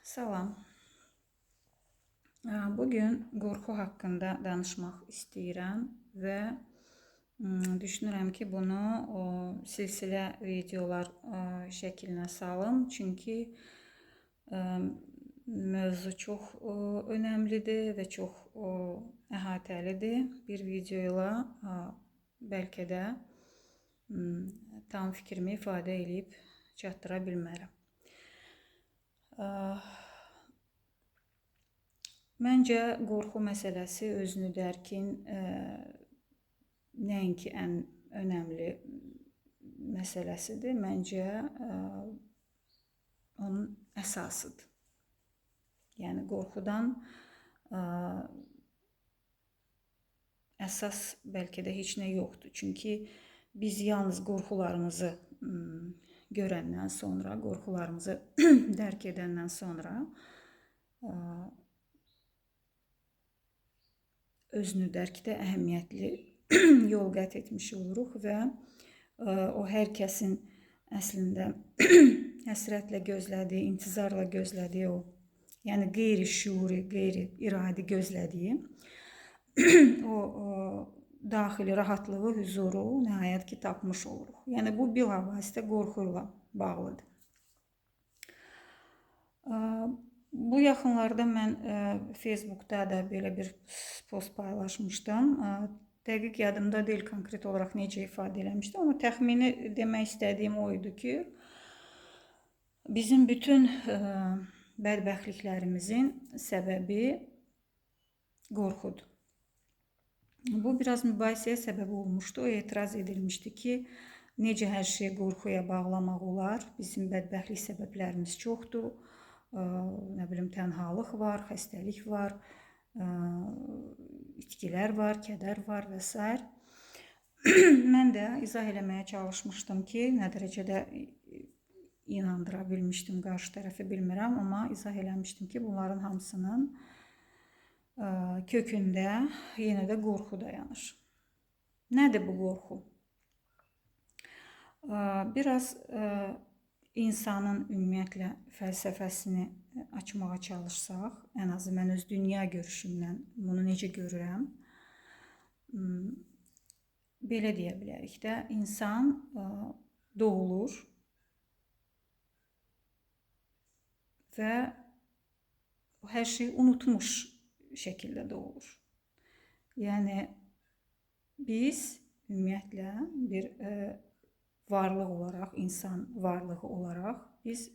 Salam. Bugün qorxu haqqında danışmaq istəyirəm və düşünürəm ki, bunu o silsilə videolar şəklinə salım. Çünki mövzu çox önəmlidir və çox əhatəlidir. Bir video ilə bəlkə də tam fikrimi ifadə eləyib çatdıra bilmərəm. Məncə, qorxu məsələsi özünü dərkin nəinki ən önəmli məsələsidir, məncə onun əsasıdır. Yəni, qorxudan əsas bəlkə də heç nə yoxdur. Çünki biz yalnız qorxularımızı görəndən sonra, qorxularımızı dərk edəndən sonra özünü dərkdə əhəmiyyətli yol qət etmiş oluruq və o hər kəsin əslində həsrətlə gözlədiyi, intizarla gözlədiyi o, yəni qeyri-şüuri, qeyri-iradi gözlədiyi o daxili rahatlığı, hüzuru nəhayət ki tapmış oluruq. Yəni bu bilavasitə qorxu ilə bağlıdır. Bu yaxınlarda mən Facebookda da belə bir post paylaşmışdım. Dəqiq yadımda deyil konkret olaraq necə ifadə eləmişdim, amma təxmini demək istədiyim o idi ki, bizim bütün bədbəxtliklərimizin səbəbi qorxudur. Bu biraz mübahisəyə səbəb olmuşdu. O etiraz edilmişdi ki, necə hər şeyi qorxuya bağlamaq olar, bizim bədbəxtlik səbəblərimiz çoxdur. Nə bilim, tənhalıq var, xəstəlik var, itkilər var, kədər var və s. Mən də izah eləməyə çalışmışdım ki, nə dərəcədə inandıra bilmişdim qarşı tərəfi bilmirəm, amma izah eləmişdim ki, bunların hamısının kökündə yenə də qorxu dayanır. Nədir bu qorxu? Biraz insanın ümumiyyətlə fəlsəfəsini açmağa çalışsaq, ən azı mən öz dünya görüşümdən bunu necə görürəm, belə deyə bilərik də, insan doğulur və hər şeyi unutmuş şəkildə doğulur. Yəni, biz ümumiyyətlə bir varlıq olaraq, insan varlığı olaraq biz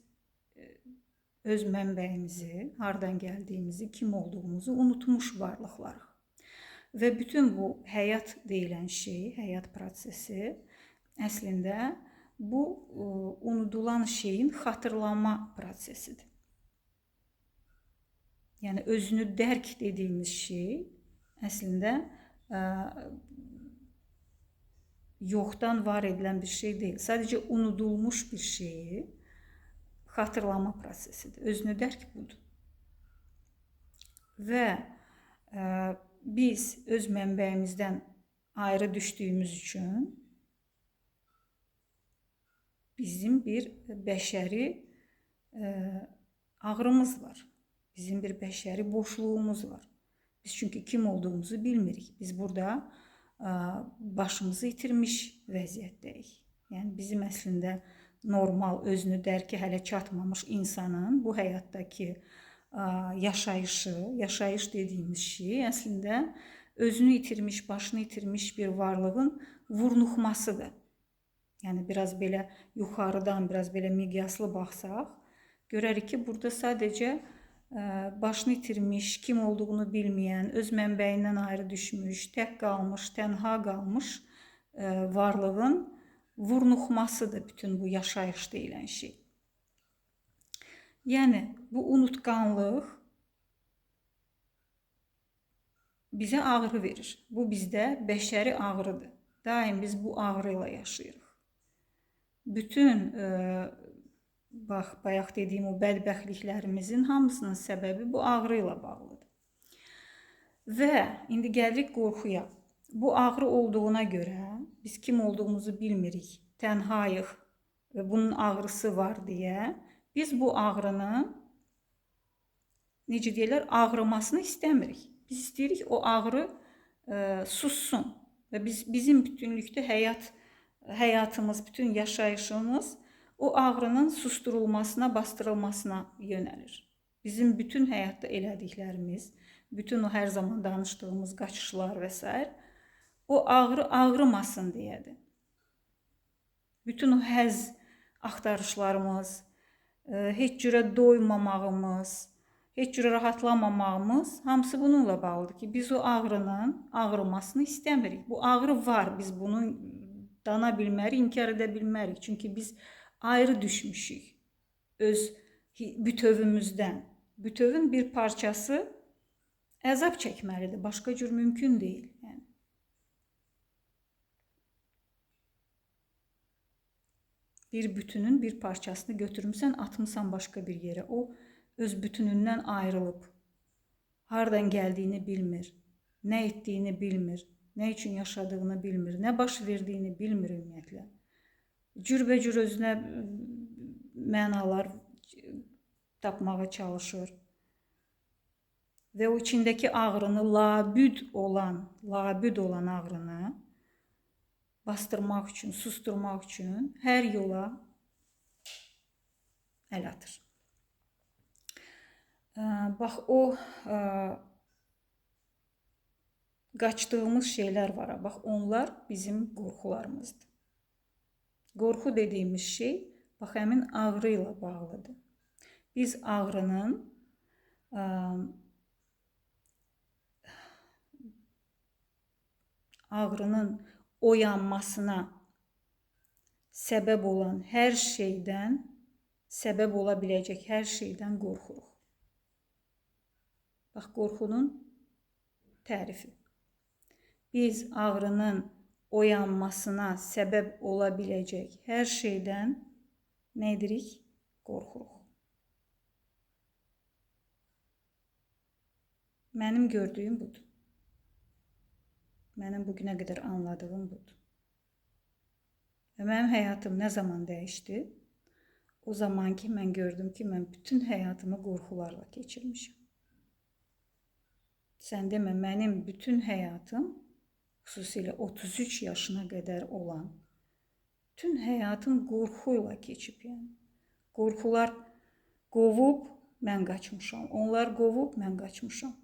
öz mənbəyimizi, hardan gəldiyimizi, kim olduğumuzu unutmuş varlıqlarıq. Və bütün bu həyat deyilən şey, həyat prosesi əslində bu unudulan şeyin xatırlanma prosesidir. Yəni, özünü dərk dediyimiz şey əslində yoxdan var edilən bir şey deyil. Sadəcə unudulmuş bir şeyi xatırlama prosesidir. Özünü dərk budur. Və biz öz mənbəyimizdən ayrı düşdüyümüz üçün bizim bir bəşəri ağrımız var. Bizim bir bəşəri boşluğumuz var. Biz çünki kim olduğumuzu bilmirik. Biz burada başımızı itirmiş vəziyyətdəyik. Yəni, bizim əslində normal özünü dərki hələ çatmamış insanın bu həyatdakı yaşayışı, yaşayış dediyimiz şey əslində özünü itirmiş, başını itirmiş bir varlığın vurnuxmasıdır. Yəni, biraz belə yuxarıdan, biraz belə miqyaslı baxsaq, görərik ki, burada sadəcə başını itirmiş, kim olduğunu bilməyən, öz mənbəyindən ayrı düşmüş, tək qalmış, tənha qalmış varlığın vurnuxmasıdır bütün bu yaşayış deyilən şey. Yəni, bu unutqanlıq bizə ağrı verir. Bu bizdə bəşəri ağrıdır. Daim biz bu ağrı ilə yaşayırıq. Bütün bax, bayaq dediyim o bədbəxtliklərimizin hamısının səbəbi bu ağrı ilə bağlıdır. Və indi gəlirik qorxuya. Bu ağrı olduğuna görə biz kim olduğumuzu bilmirik, tənhayıq və bunun ağrısı var deyə biz bu ağrını necə deyirlər, ağrımasını istəmirik. Biz istəyirik o ağrı sussun və bizim bütünlükdə həyatımız, bütün yaşayışımız o ağrının susturulmasına, bastırılmasına yönəlir. Bizim bütün həyatda elədiklərimiz, bütün o hər zaman danışdığımız qaçışlar və s. o ağrı ağrımasın deyədir. Bütün o həzz axtarışlarımız, heç cürə doymamağımız, heç cürə rahatlamamağımız hamısı bununla bağlıdır ki, biz o ağrının ağrımasını istəmirik. Bu ağrı var, biz bunu dana bilmərik, inkar edə bilmərik. Çünki biz ayrı düşmüşük öz bütövümüzdən. Bütövün bir parçası əzab çəkməlidir. Başqa cür mümkün deyil. Yəni. Bir bütünün bir parçasını götürmüsən, atmısan başqa bir yerə. O öz bütünündən ayrılıb, hardan gəldiyini bilmir, nə etdiyini bilmir, nə üçün yaşadığını bilmir, nə baş verdiyini bilmir ümumiyyətlə. Cürbəcür özünə mənalar tapmağa çalışır. Və o içindəki ağrını, labüd olan ağrını bastırmaq üçün, susturmaq üçün hər yola əl atır. Bax, o qaçdığımız şeylər var. Bax, onlar bizim qorxularımızdır. Qorxu dediyimiz şey, bax, həmin ağrı ilə bağlıdır. Biz ağrının oyanmasına səbəb olan hər şeydən, səbəb ola biləcək hər şeydən qorxuruq. Bax, qorxunun tərifi. Biz ağrının oyanmasına səbəb ola biləcək hər şeydən nə edirik? Qorxuruq. Mənim gördüyüm budur. Mənim bugünə qədər anladığım budur. Və mənim həyatım nə zaman dəyişdi? O zaman ki, mən gördüm ki, mən bütün həyatımı qorxularla keçirmişim. Sən demə, mənim bütün həyatım, xüsusilə 33 yaşına qədər olan, bütün həyatım qorxuyla keçib. Yəni. Qorxular qovub, mən qaçmışam. Onlar qovub, mən qaçmışam.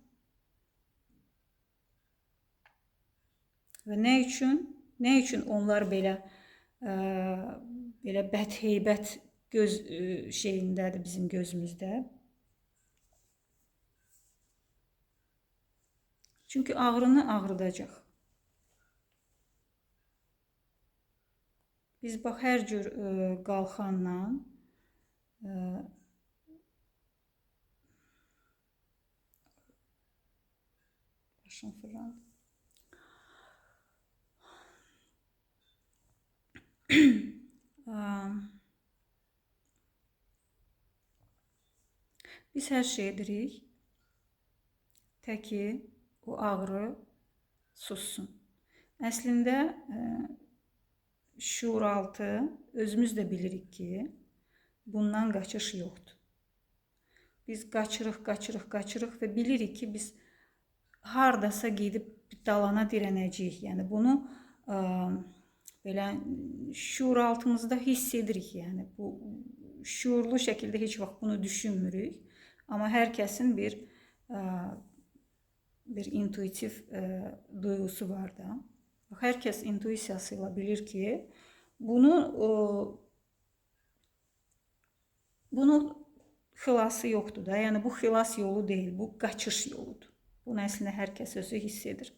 Və nə üçün? Nə üçün onlar belə bədheybət göz şeyindədir bizim gözümüzdə? Çünki ağrını ağrıdacaq. Biz bax, hər cür qalxanla başım fırlandı. Biz hər şey edirik, tək ki, o ağrı sussun. Əslində, şuuraltı özümüz də bilirik ki, bundan qaçış yoxdur. Biz qaçırıq, qaçırıq, qaçırıq və bilirik ki, biz hardasa gedib dalana dirənəcəyik. Yəni, bunu belə şuuraltımızda hiss edirik. Yəni, bu şuurlu şəkildə heç vaxt bunu düşünmürük. Amma hər kəsin bir intuitiv duyğusu var da. Hər kəs intuisiyası ilə bilir ki, bunun xilası yoxdur da. Yəni, bu xilas yolu deyil, bu qaçış yoludur. Bunu əslində hər kəs özü hiss edir.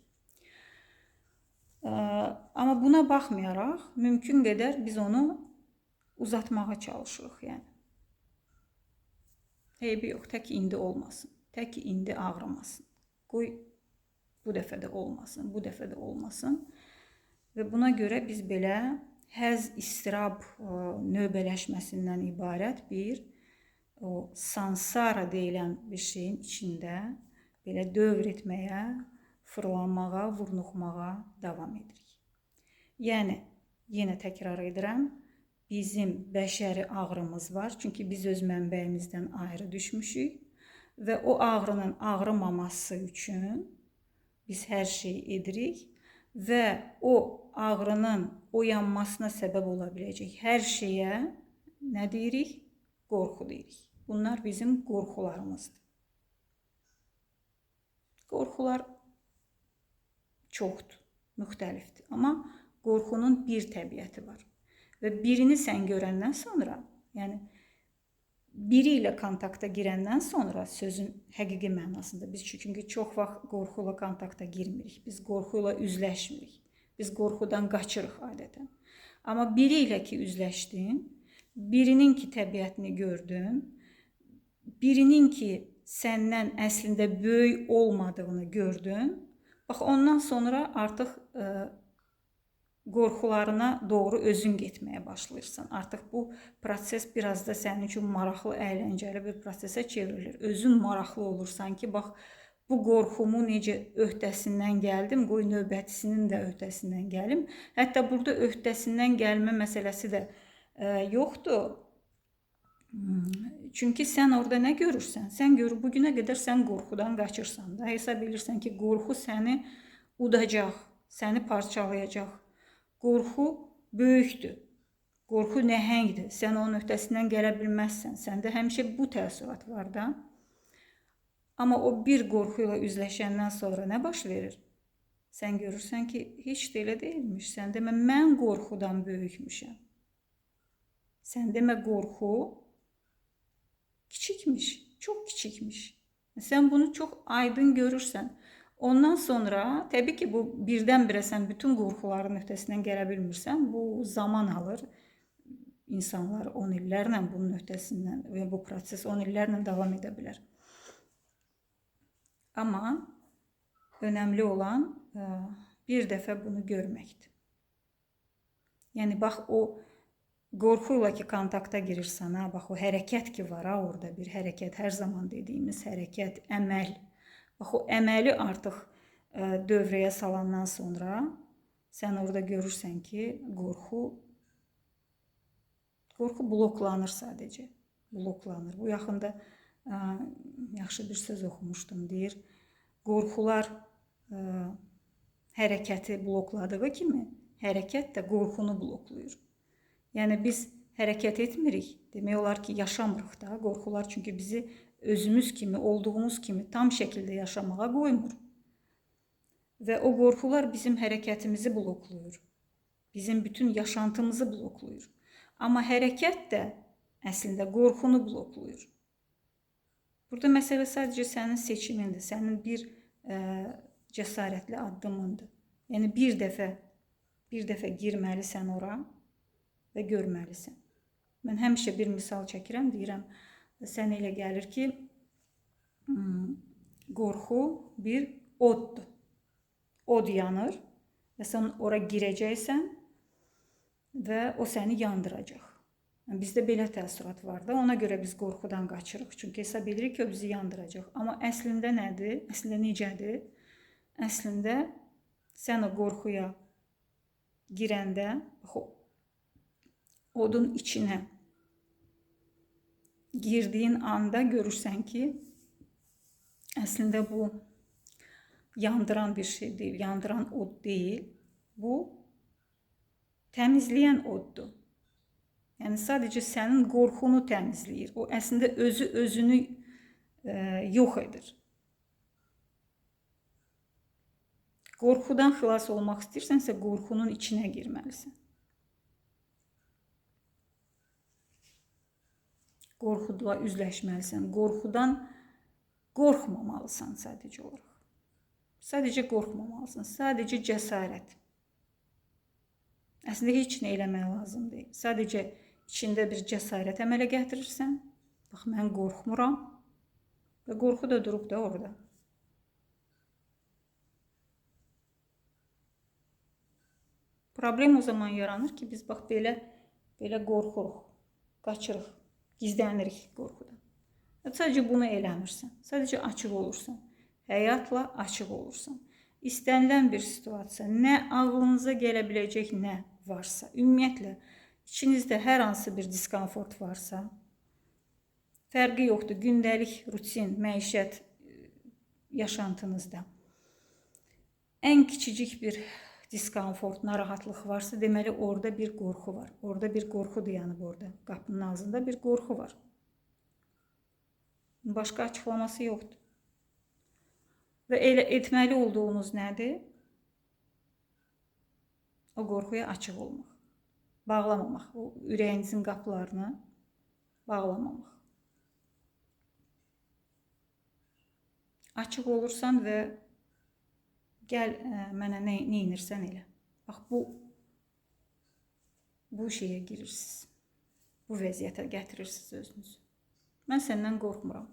Amma buna baxmayaraq, mümkün qədər biz onu uzatmağa çalışırıq. Yəni. Eybi yox, tək indi olmasın, tək indi ağrımasın. Qoy bu dəfə də olmasın, bu dəfə də olmasın. Və buna görə biz belə həz, istirab növbələşməsindən ibarət bir o sansara deyilən bir şeyin içində belə dövr etməyə, fırlanmağa, vurnuxmağa davam edirik. Yəni, yenə təkrar edirəm, bizim bəşəri ağrımız var. Çünki biz öz mənbəyimizdən ayrı düşmüşük Və o ağrının ağrımaması üçün biz hər şeyi edirik və o ağrının oyanmasına səbəb ola biləcək hər şeyə nə deyirik? Qorxu deyirik. Bunlar bizim qorxularımızdır. Qorxular çoxdur, müxtəlifdir. Amma qorxunun bir təbiəti var. Və birini sən görəndən sonra, yəni biri ilə kontakta girəndən sonra sözün həqiqi mənasında biz çünki çox vaxt qorxuyla kontakta girmirik. Biz qorxuyla üzləşmirik. Biz qorxudan qaçırıq adətən. Amma biri ilə ki üzləşdin, birinin ki təbiətini gördün, birinin ki səndən əslində böyük olmadığını gördün, bax ondan sonra artıq qorxularına doğru özün getməyə başlayırsan. Artıq bu proses biraz da sənin üçün maraqlı, əyləncəli bir prosesə çevrilir. Özün maraqlı olursan ki, bax bu qorxumu necə öhdəsindən gəldim, qoy növbətisinin də öhdəsindən gəlim. Hətta burada öhdəsindən gəlmə məsələsi də yoxdur. Çünki sən orada nə görürsən? Sən gör, bugünə qədər sən qorxudan qaçırsan da. Hesab edirsən ki, qorxu səni udacaq, səni parçalayacaq. Qorxu böyükdür. Qorxu nəhəngdir. Sən onun öhdəsindən gələ bilməzsən. Səndə həmişə bu təəssürat var da. Amma o bir qorxu ilə üzləşəndən sonra nə baş verir? Sən görürsən ki, heç də elə deyilmiş. Sən demə, mən qorxudan böyükmüşəm. Sən demə, qorxu kiçikmiş, çox kiçikmiş. Sən bunu çox aydın görürsən. Ondan sonra, təbii ki, bu birdən-birə sən bütün qorxuların öhdəsindən gələ bilmirsən. Bu zaman alır. İnsanlar 10 illərlə bunun öhdəsindən və bu proses 10 illərlə davam edə bilər. Amma önəmli olan bir dəfə bunu görməkdir. Yəni, bax, o qorxuyla ki, kontakta girirsən, ha, bax, o hərəkət ki var, ha, orada bir hərəkət, hər zaman dediyimiz hərəkət, əməl. Bax, o əməli artıq dövrəyə salandan sonra sən orada görürsən ki, qorxu bloklanır sadəcə. Bloklanır. Bu yaxında yaxşı bir söz oxumuşdum, deyir. Qorxular hərəkəti blokladığı kimi, hərəkət də qorxunu bloklayır. Yəni, biz hərəkət etmirik, demək olar ki, yaşamırıq da. Qorxular çünki bizi özümüz kimi, olduğumuz kimi tam şəkildə yaşamağa qoymur. Və o qorxular bizim hərəkətimizi bloklayır. Bizim bütün yaşantımızı bloklayır. Amma hərəkət də əslində qorxunu bloklayır. Burada məsələ sadəcə sənin seçimindir, sənin bir cəsarətli addımındır. Yəni, bir dəfə girməlisən ora və görməlisən. Mən həmişə bir misal çəkirəm, deyirəm, sən elə gəlir ki, qorxu bir oddur. Od yanır və sən ora girəcəksən və o səni yandıracaq. Yəni, bizdə belə təəssürat var da, ona görə biz qorxudan qaçırıq. Çünki hesab edirik ki, o bizi yandıracaq. Amma əslində nədir? Əslində necədir? Əslində sən o qorxuya girəndə, bax, odun içinə girdiyin anda görürsən ki, əslində bu yandıran bir şey deyil, yandıran od deyil, bu təmizləyən oddur. Yəni, sadəcə sənin qorxunu təmizləyir. O, əslində özü özünü yox edir. Qorxudan xilas olmaq istəyirsənsə, qorxunun içinə girməlisən. Qorxuyla üzləşməlisən. Qorxudan qorxmamalısan sadəcə olaraq. Sadəcə qorxmamalısan. Sadəcə cəsarət. Əslində heç nə eləmək lazım deyil. Sadəcə içində bir cəsarət əmələ gətirirsən. Bax, mən qorxmuram. Və qorxu da durub da orada. Problem o zaman yaranır ki, biz bax belə qorxuruq, qaçırıq, gizlənirik qorxudan. Sadəcə bunu eləmirsən. Sadəcə açıq olursan. Həyatla açıq olursan. İstənilən bir situasiya, nə ağlınıza gələ biləcək nə varsa, ümumiyyətlə, içinizdə hər hansı bir diskomfort varsa, Fərqi yoxdur. Gündəlik rutin, məişət yaşantınızda. Ən kiçicik bir diskomfort, narahatlıq varsa, deməli orada bir qorxu var. Orada bir qorxu dayanıb orada. Qapının ağzında bir qorxu var. Başqa açıqlaması yoxdur. Və elə etməli olduğunuz nədir? O qorxuya açıq olmaq. Bağlamamaq. O ürəyinizin qapılarını bağlamamaq. Açıq olursan və gəl mənə nə inirsən elə. Bax, bu şeyə girirsiniz. Bu vəziyyətə gətirirsiniz özünüzü. Mən səndən qorxmuram.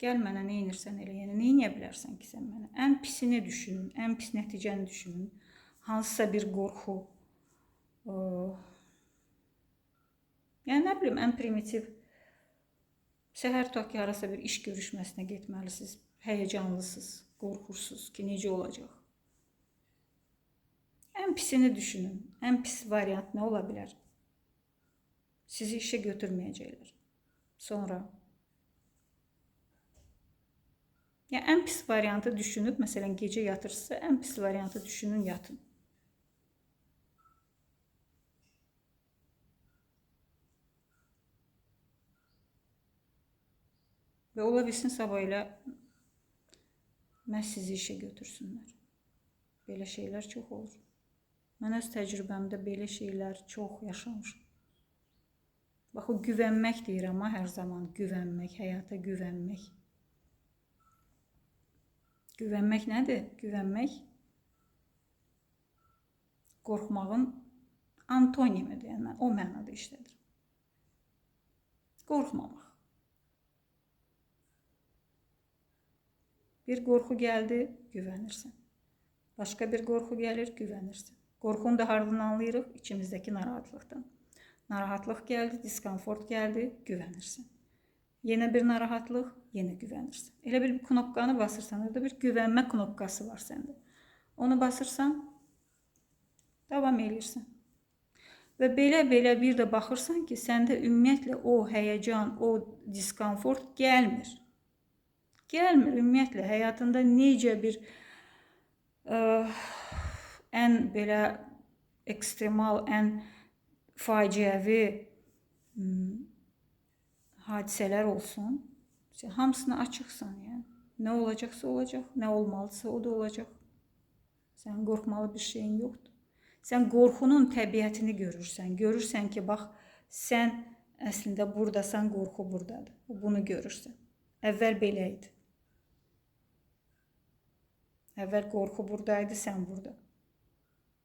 Gəl mənə nə inirsən elə. Yəni, nə eləyə bilərsən ki sən mənə? Ən pisini düşünün, ən pis nəticəni düşünün. Hansısa bir qorxu. Yəni, nə bilim, ən primitiv. Səhər tutaq ki, harasa bir iş görüşməsinə getməlisiniz. Həyəcanlısınız, qorxursunuz ki, necə olacaq? Ən pisini düşünün. Ən pis variant nə ola bilər? Sizi işə götürməyəcəklər. Sonra. Yəni, ən pis variantı düşünüb, məsələn, gecə yatırsınızsa, ən pis variantı düşünün, yatın. Və ola bilsin, sabah elə məhz sizi işə götürsünlər. Belə şeylər çox olur. Mən öz təcrübəmdə belə şeylər çox yaşamışam. Bax, o güvənmək deyir, amma hər zaman güvənmək, həyata güvənmək. Güvənmək nədir? Güvənmək qorxmağın antonimidir. Yəni, mən o mənada işlədirəm. Qorxmamaq. Bir qorxu gəldi, güvənirsən. Başqa bir qorxu gəlir, güvənirsən. Qorxunu da hardan anlayırıq? İçimizdəki narahatlıqdan. Narahatlıq gəldi, diskomfort gəldi, güvənirsən. Yenə bir narahatlıq, yenə güvənirsən. Elə bir knopkanı basırsan, orada bir güvənmə knopkası var səndə. Onu basırsan, davam eləyirsən. Və belə-belə bir də baxırsan ki, səndə ümumiyyətlə o həyəcan, o diskomfort gəlmir. Gəlmir ümumiyyətlə həyatında necə bir ən belə ekstremal, ən faciəvi hadisələr olsun, hamısına açıqsan yəni. Nə olacaqsa olacaq, nə olmalısa o da olacaq. Sənin qorxmalı bir şeyin yoxdur. Sən qorxunun təbiətini görürsən. Görürsən ki, bax, sən əslində buradasan, qorxu buradadır. Bunu görürsən. Əvvəl belə idi. Əvvəl qorxu buradaydı, sən burada.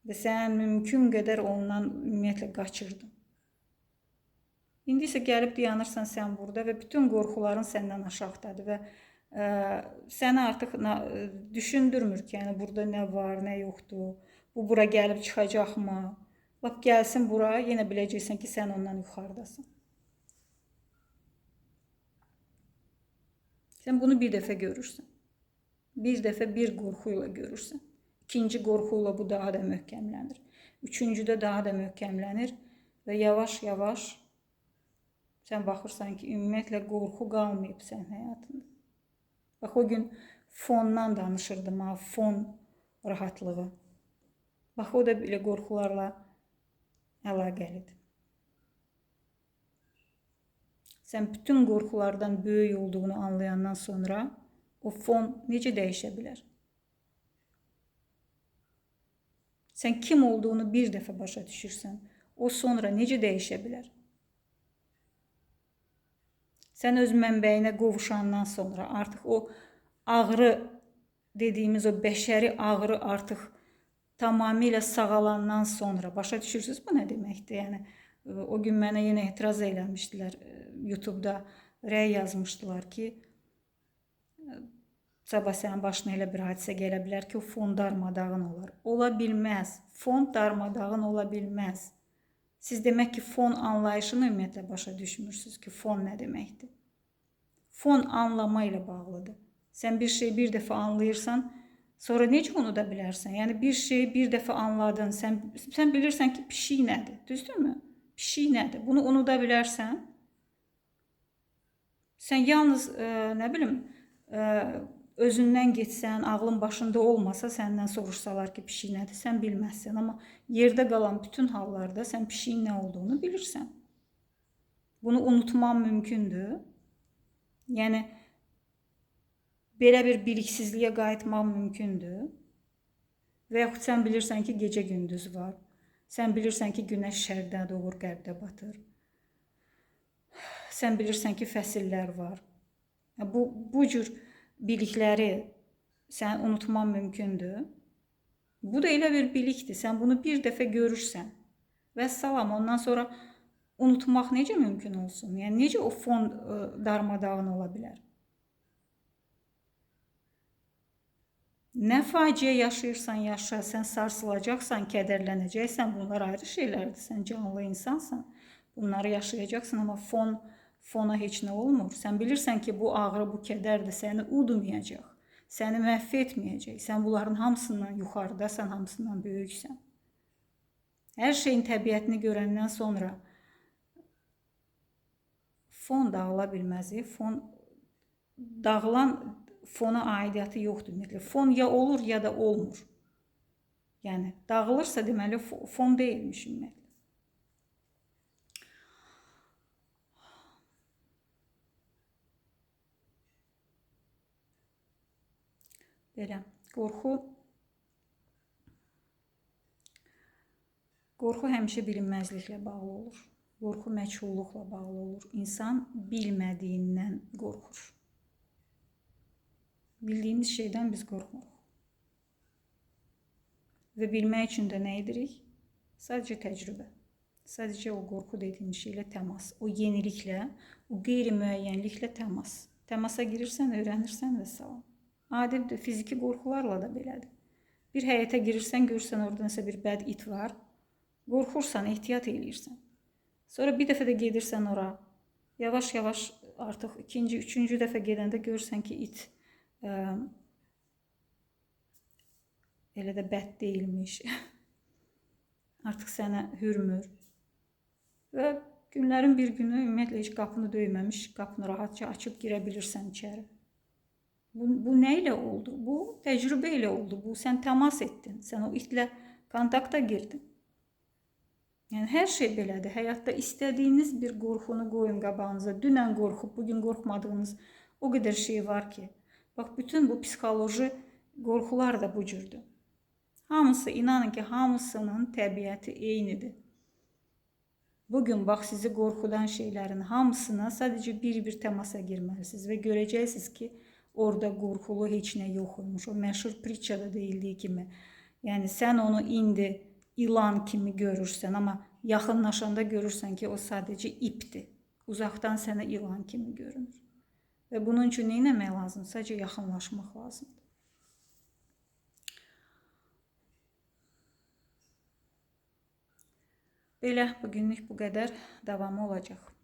Və sən mümkün qədər ondan ümumiyyətlə qaçırdın. İndi isə gəlib dayanırsan sən burada və bütün qorxuların səndən aşağıdadır və səni artıq düşündürmür ki, yəni burada nə var, nə yoxdur, bu bura gəlib çıxacaqmı? Lap gəlsin bura, yenə biləcəksən ki, sən ondan yuxarıdasan. Sən bunu bir dəfə görürsən. Bir dəfə bir qorxu ilə görürsən. İkinci qorxu ilə bu daha da möhkəmlənir. Üçüncüdə daha da möhkəmlənir və yavaş-yavaş sən baxırsan ki, ümumiyyətlə qorxu qalmayıb sənin həyatında. Bax, o gün fondan danışırdım, ha, fon rahatlığı. Bax, o da belə qorxularla əlaqəlidir. Sən bütün qorxulardan böyük olduğunu anlayandan sonra o fon necə dəyişə bilər? Sən kim olduğunu bir dəfə başa düşürsən, o sonra necə dəyişə bilər? Sən öz mənbəyinə qovuşandan sonra artıq o ağrı dediyimiz o bəşəri ağrı artıq tamamilə sağalandan sonra başa düşürsünüz bu nə deməkdir? Yəni o gün mənə yenə etiraz eləmişdilər YouTube-da, rəy yazmışdılar ki, sabah sənin başına elə bir hadisə gələ bilər ki, o fon darmadağın olar. Ola bilməz. Fon darmadağın ola bilməz. Siz demək ki, fon anlayışını ümumiyyətlə başa düşmürsünüz ki, fon nə deməkdir? Fon anlama ilə bağlıdır. Sən bir şeyi bir dəfə anlayırsan, sonra necə unuda bilərsən? Yəni bir şeyi bir dəfə anladın, sən bilirsən ki, pişik nədir, düzdürmü? Pişik nədir? Bunu unuda bilərsən? Sən yalnız, nə bilim, özündən getsən, ağlın başında olmasa, səndən soruşsalar ki, pişik nədir, sən bilməzsən. Amma yerdə qalan bütün hallarda sən pişiyin nə olduğunu bilirsən. Bunu unutmam mümkündür. Yəni, belə bir biliksizliyə qayıtmaq mümkündür. Və yaxud sən bilirsən ki, gecə-gündüz var. Sən bilirsən ki, günəş şərqdə doğur, qərbdə batır. Sən bilirsən ki, fəsillər var. Bu cür bilikləri sən unutman mümkündür. Bu da elə bir bilikdir. Sən bunu bir dəfə görürsən. Və salam, ondan sonra unutmaq necə mümkün olsun? Yəni, necə o fon darmadağın ola bilər? Nə faciə yaşayırsan, yaşa, sən sarsılacaqsan, kədərlənəcəksən, bunlar ayrı şeylərdir. Sən canlı insansan, bunları yaşayacaqsan, amma fona heç nə olmur. Sən bilirsən ki, bu ağrı, bu kədər də səni udmayacaq, səni məhv etməyəcək. Sən bunların hamısından yuxarıdasan, hamısından böyüksən. Hər şeyin təbiətini görəndən sonra fon dağıla bilməz. Fon dağılan fona aidiyyatı yoxdur ümumiyyətlə. Fon ya olur, ya da olmur. Yəni, dağılırsa deməli fon deyilmiş ümumiyyətlə. Belə, qorxu həmişə bilinməzliklə bağlı olur. Qorxu məchulluqla bağlı olur. İnsan bilmədiyindən qorxur. Bildiyimiz şeydən biz qorxmuruq. Və bilmək üçün də nə edirik? Sadəcə təcrübə. Sadəcə o qorxu dediyimiz şeylə təmas. O yeniliklə, o qeyri-müəyyənliklə təmas. Təmasa girirsən, öyrənirsən və salam. Adi fiziki qorxularla da belədir. Bir həyətə girirsən, görürsən orada nəsə bir bəd it var. Qorxursan, ehtiyat eləyirsən. Sonra bir dəfə də gedirsən ora. Yavaş-yavaş artıq ikinci, üçüncü dəfə gedəndə görürsən ki, it elə də bəd deyilmiş. Artıq sənə hürmür. Və günlərin bir günü ümumiyyətlə heç qapını döyməmiş, qapını rahatca açıb girə bilirsən içəri. Bu nə ilə oldu? Bu təcrübə ilə oldu. Bu, sən təmas etdin. Sən o itlə kontakta girdin. Yəni, hər şey belədir. Həyatda istədiyiniz bir qorxunu qoyun qabağınıza. Dünən qorxub, bugün qorxmadığınız o qədər şey var ki. Bax, bütün bu psixoloji qorxular da bu cürdür. Hamısı, inanın ki, hamısının təbiəti eynidir. Bugün bax, sizi qorxudan şeylərin hamısına sadəcə bir-bir təmasa girməlisiniz və görəcəksiniz ki, orada qorxulu heç nə yox olmuş. O məşhur pritçada deyildiyi kimi. Yəni, sən onu indi ilan kimi görürsən, amma yaxınlaşanda görürsən ki, o sadəcə ipdir. Uzaqdan sənə ilan kimi görünür. Və bunun üçün nə etmək lazım? Sadəcə yaxınlaşmaq lazımdır. Belə, bugünlük bu qədər. Davamı olacaq.